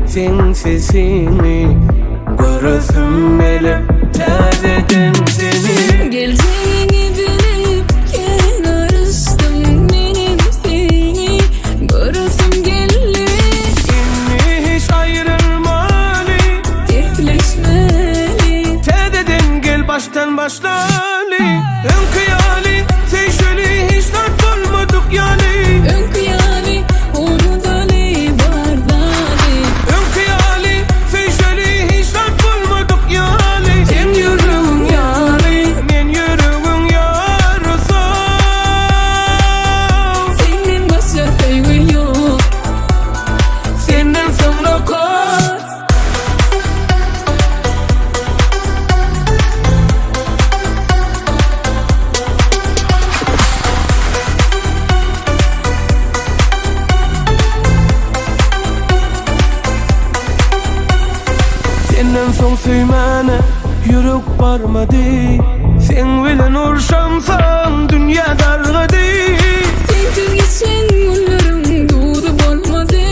Seň sesiňi Göresim gelip täzeden seni. Geljegiňi bilip kän garaşdym menem seni Göresim geldi. Indi hiç aýrylmaly. Tersleşmeli. Täzeden gel başdan başlaly. Öňki ýaly söýşeli hiç zat bolmadyk ýaly. Öňki ýaly unudaly bar zady. Öňki ýaly söýşeli hiç zat bolmadyk ýaly. Sen ýüregiň ýary, men ýüregiň ýarysy. Senden başga söýgi ýok. Senden soň nokat. Senden soň söýmäne ýürek barmady Seň bilen urşamsoň dünýä dargady. Sensiz geçen günleriň duzy bolmady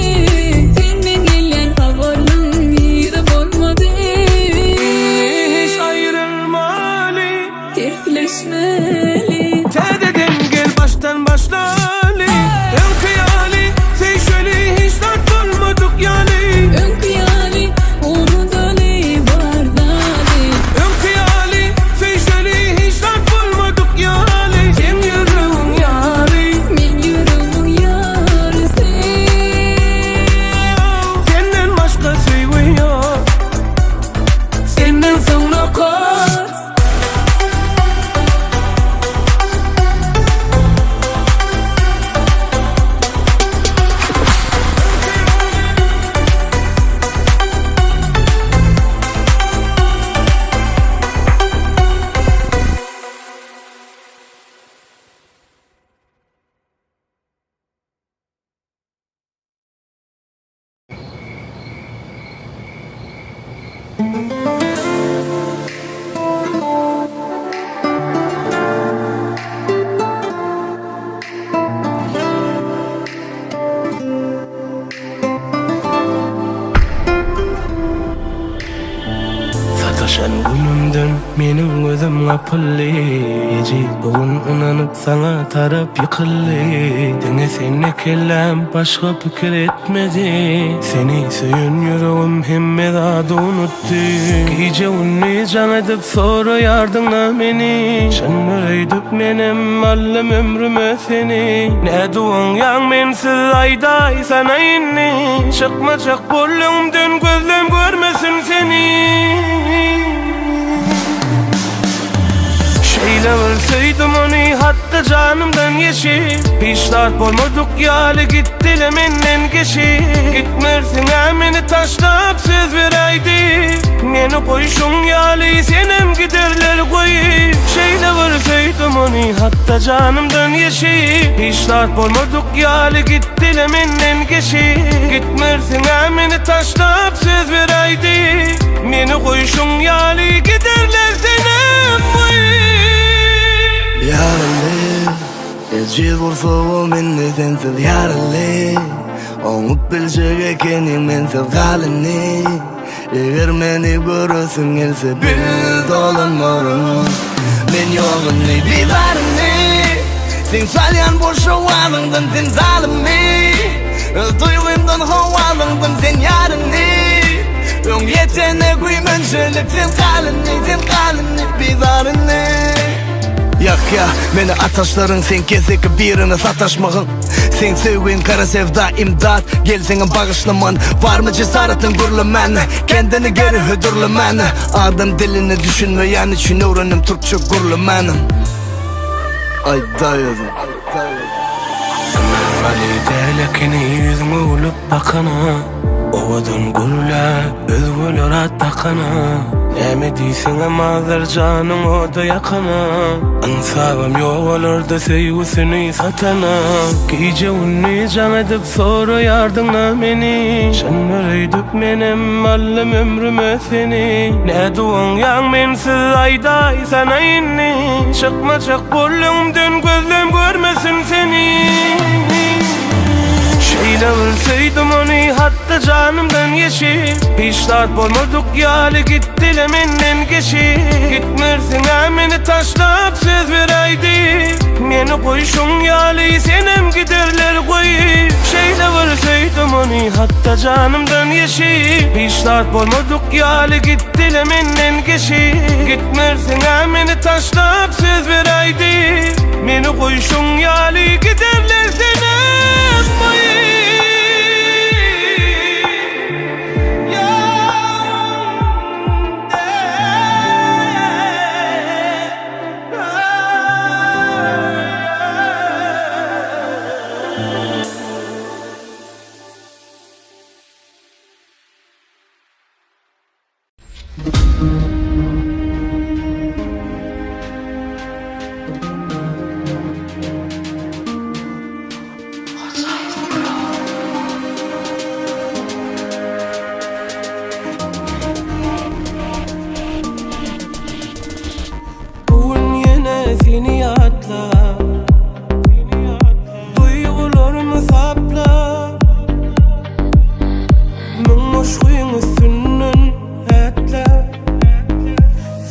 Senden gelýän habarlaň yzy bolmady. Indi hiç aýrylmaly. Tersleşmeli. Täzeden gel başdan başlaly. Öňki ýaly söýşeli hiç zat bolmadyk ýaly. Öňki ýaly unudaly bar zady. Öňki ýaly söýşeli hiç zat bolmadyk ýaly. Seň ýüregiň ýary. Men ýüregimiň ýarysy. Senden başga söýgi ýok. Senden soň nokat. Sataşan günümden meniň gözüm gapyldy Ejiz bu gün ynanyp saňa tarap ýykyldy Diňe sende kelläm başga pikir etmedi Seni söýen ýüregim hemme zady unutdy Gije-gündiz jaň edip soraýardyň-a meni Çyndyr öýdüp menem aldym ömrüme seni Nädip oňýaň mensiz aýdaýsana indi Çykmajak bol öňümden gözlem görmesin seni. Şeýle bir söýdüm ony hatda janymdan geçip Hiç zat bolmadyk ýaly gitdile menden geçip Gitmersiň-ä meni taşlap söz beräýdi Meni goýşuň ýaly senem giderler goýup Şeýle bir söýdüm ony hatda janymdan geçip Hiç zat bolmadyk ýaly gitdile menden geçip Gitmersiň-ä meni taşlap söz beräýdi Meni goýşuň ýaly giderler senem goýup. Ýaraly, ejiz gursagym indi sensiz ýaraly Oňup biljek ekeniň mensiz gal indi Eger meni göresiň gelse bil dolanmaryn Men ýok indi bizar indi Seň salýan boş owazyňdan sen zalymmy Öz duýgymdan howazyňdan sen ýar indi Öň ýetene güýmenjelik sen gal indi sen gal indi bizar indi Ýakýa meni ataşlaryň seň keseki birine sataşmagyň Seň söýgüň gara sewda imdat gelseňem bagyşlaman Barmy jesaratyň gürlemän kendini geri hödürlemän Adam diline düşünmeýän üçin öwrendim türkçe gürlemänem Aýdaý özüň. Ynanmaly däl ekeni ýüzüňe gülüp bakana Owadan gürläp özgeler at dakana Näme diýseňem azar janyň oda ýakana Ynsabam ýok olarda söýgüsini satana Gije-gündiz jaň edip soraýardyň-a meni Çyndyr öýdüp menem aldym ömrüme seni Nädip oňýaň mensiz aýdaýsana indi Çykmajak bol öňümden gözlem görmesin seni. Şeýle bir söýdüm ony hatda janymdan geçip Hiç zat bolmadyk ýaly gitdile menden geçip Gitmersiň-ä meni taşlap söz beräýdi Meni goýşuň ýaly senem giderler goýup Şeýle bir söýdüm ony hatda janymdan geçip Hiç zat bolmadyk ýaly gitdile menden geçip Gitmersiň-ä meni taşlap söz beräýdi Meni goýşuň ýaly giderler senem goýup Bu gün ýene seni ýatlap Duýgularymy saplap Müň goşgyň üstünden ätläp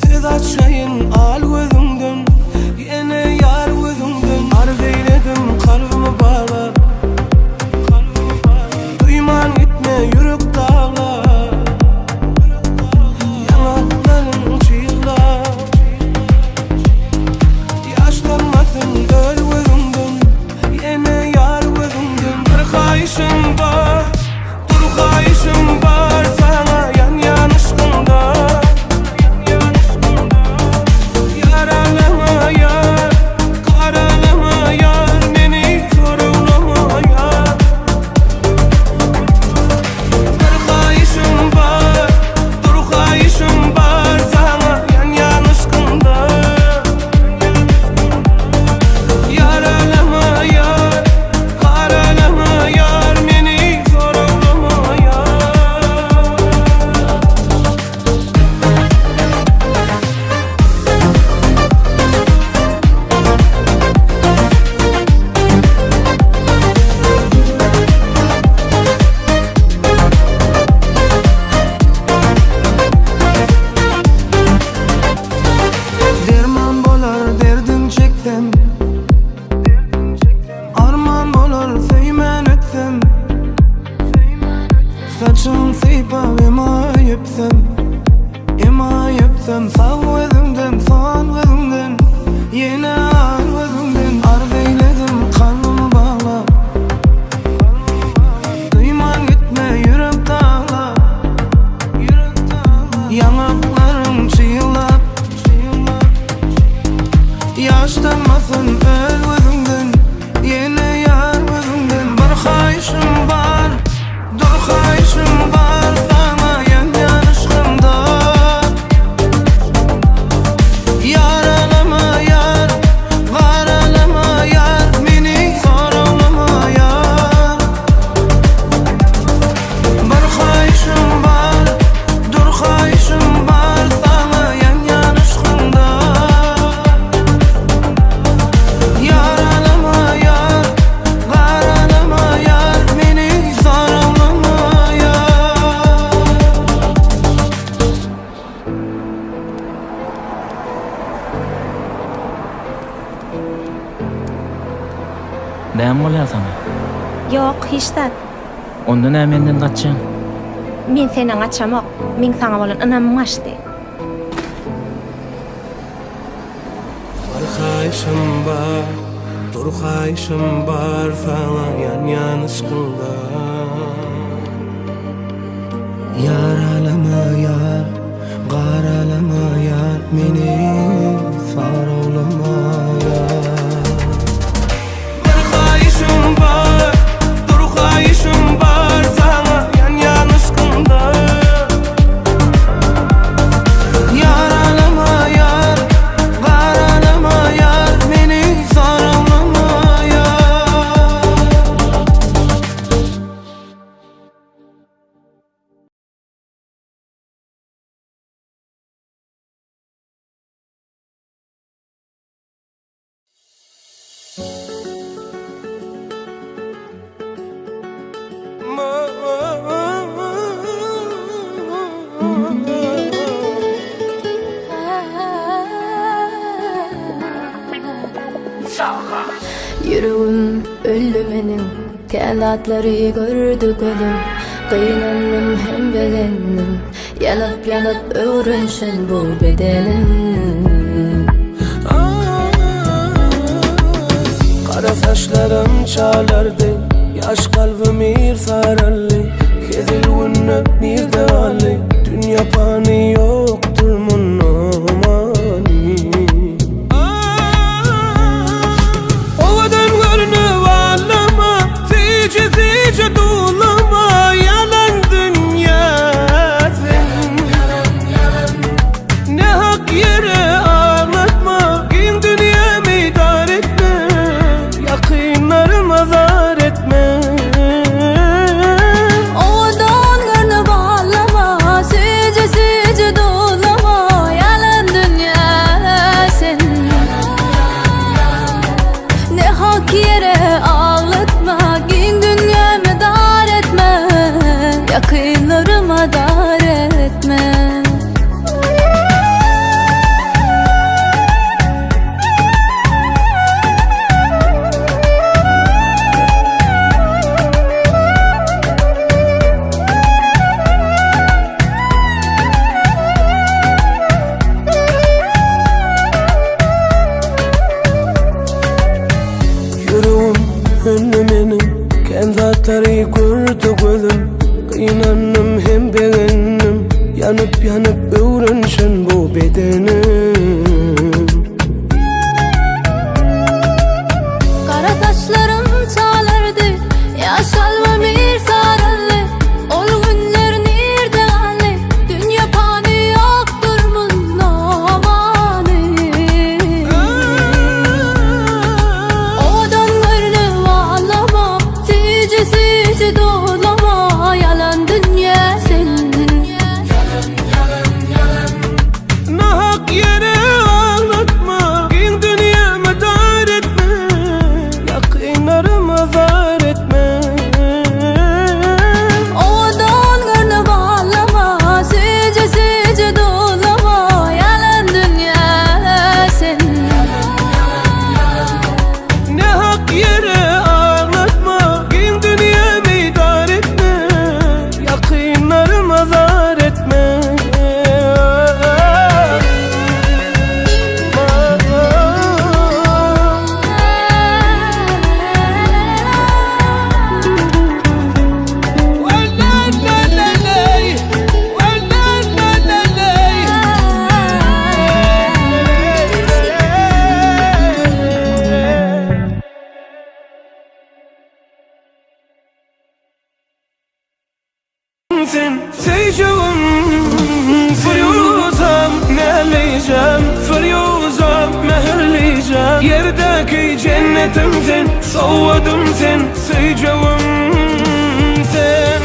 Söz açaýyn al gözüňden Ýene ýar gözüňden Arz eýledim kalbymy baglap Duýman gitme ýürek daglap Ýaňaklaryň çyglap Ýaş dammasyn öl gözüňden Ýene ýar gözüňden Bir haýyşym bar Dur haýyşym bar Saňa ýanýan yşkyňda Ýaralama ýar Garalama ýar Meni soraglama ýar Bir haýyşym bar Dur haýyşym bar Saňa ýanýan yşkyňda Ýaralama ýar Garalama ýar Meni soraglama ýar. Derman bolar derdiň çeksem Arman bolar söýmän ötsem Saçyň sypap emaý öpsem Emaý öpsem Sag gözüňden sol gözüňden Ýene al gözüňden Arz eýledim kalbymy baglap Duýman gitme ýürek daglap Ýaňaklaryň çyglap Ýaş dammasyn öl gözüňden Ýene ýar gözüňden Bir haýyşym bar Dur haýyşym bar Saňa ýanýan yşkymda Ýaralama ýar Garalama ýar Meni soraglama ýar Bir haýyşym bar Dur haýyşym bar Saňa ýanýan yşkyňda Ýaralama ýar Garalama ýar Meni soraglama ýar. Näme bolýar saňa? Ýok, hiç zat. Onda näme menden gaçýaň? Men senden gaçamok. Meň saňa bolan ynamym gaçdy. Bir haýyşym bar, dur haýyşym bar saňa ýanýan yşkyňda. Ýaralama ýar, garalama ýar meni soraglama ýar. Bir haýyşym bar, dur haýyşym bar saňa ýanýan yşkyňda. Ýaralama ýar, garalama ýar meni soraglama ýar. Ýüregim öldi meniň, Kän zatlary gördi gözüm, Gynandym hem begendim, Ýanyp-ýanyp öwrenşen bu bedenim. Gara saçlarym çalardy, Ýaş kalbym ir saraldy, Hezil günler nirde galdy, Dünýe pany ýokdur munda many. Owadan görnüp allama, Süýji-süýji dulama, Ýalan dünýä sen. Nähak ýere aglatma, Giň dünýämi dar etme, Ýakynlaryma zar etme. Owadan görnüp allama, Süýji-süýji dulama, Ýalan dünýä sen. Nähak ýere aglatma, Giň dünýämi dar etme, Ýakynlaryma dar etme. Ýüregim önde meniň, Kän zatlary gördi gözüm, Gynandym hem begendim, Ýanyp-ýanyp öwrenşen bu bedenim. Gara saçlarym çalardy, Ýaş kalbym ir saraldy, Ol günler nirde galdy, Dünýe pany ýokdur munda many. Owadan görnüp ağlama, Süýji-süýji dolama, Ýalan dünýä sen. Nahak ýere aglatma, Giň dünýämi dar etme, Ýakynlaryma zar etme. Owadan görnüp ağlama, Süýji-süýji dolama, Ýalan dünýä sen. Nähak ýere aglatma, Giň dünýämi dar etme, Ýakynlaryma zar etme. Sen söýjegim Firýuzam näleýjem Firýuzam mähirlijem Ýerdäki jennetim sen Sowgadym sen söýjegim sen.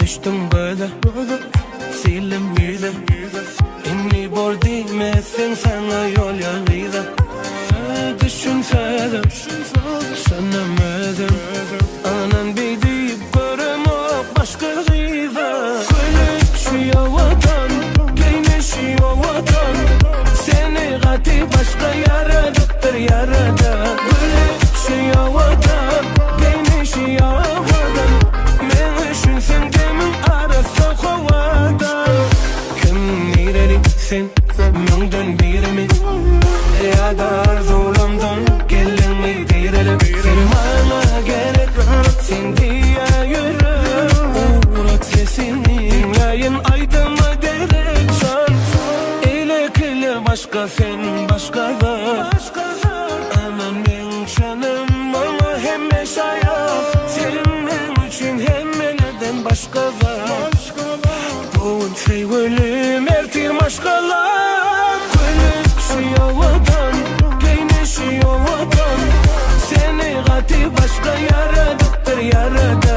Düşdüm göze, sildim ýüze Indi bor diýmeseň saňa ýol ýagyza Düşünsezem, şonam özüm Anan beý diýip göremok başga gyza Köýnek şu ýowadan, geýnişi owadan Seni gaty başga ýaradypdyr ýaradan Köýnek şu ýowadan, geýnişi owadan Meň üçin sen demiň arassa howadan Kim nireli sen müňden birimi Ýa-da arzuwlamdan geldiňmi direlip Sen maňa gerek sen diýýä ýürek Ugrat sesini diňläýin aýdyma derek Jan eýlekiler başga sen başga zat Aman meň janym maňa hemme şaýat Sen meň üçin hemmelerden başga zat Bu gün söýgülim ertir maşgalam Köýnek şu owadan geýnişi owadan Seni gaty başga ýaradypdyr ýaradan.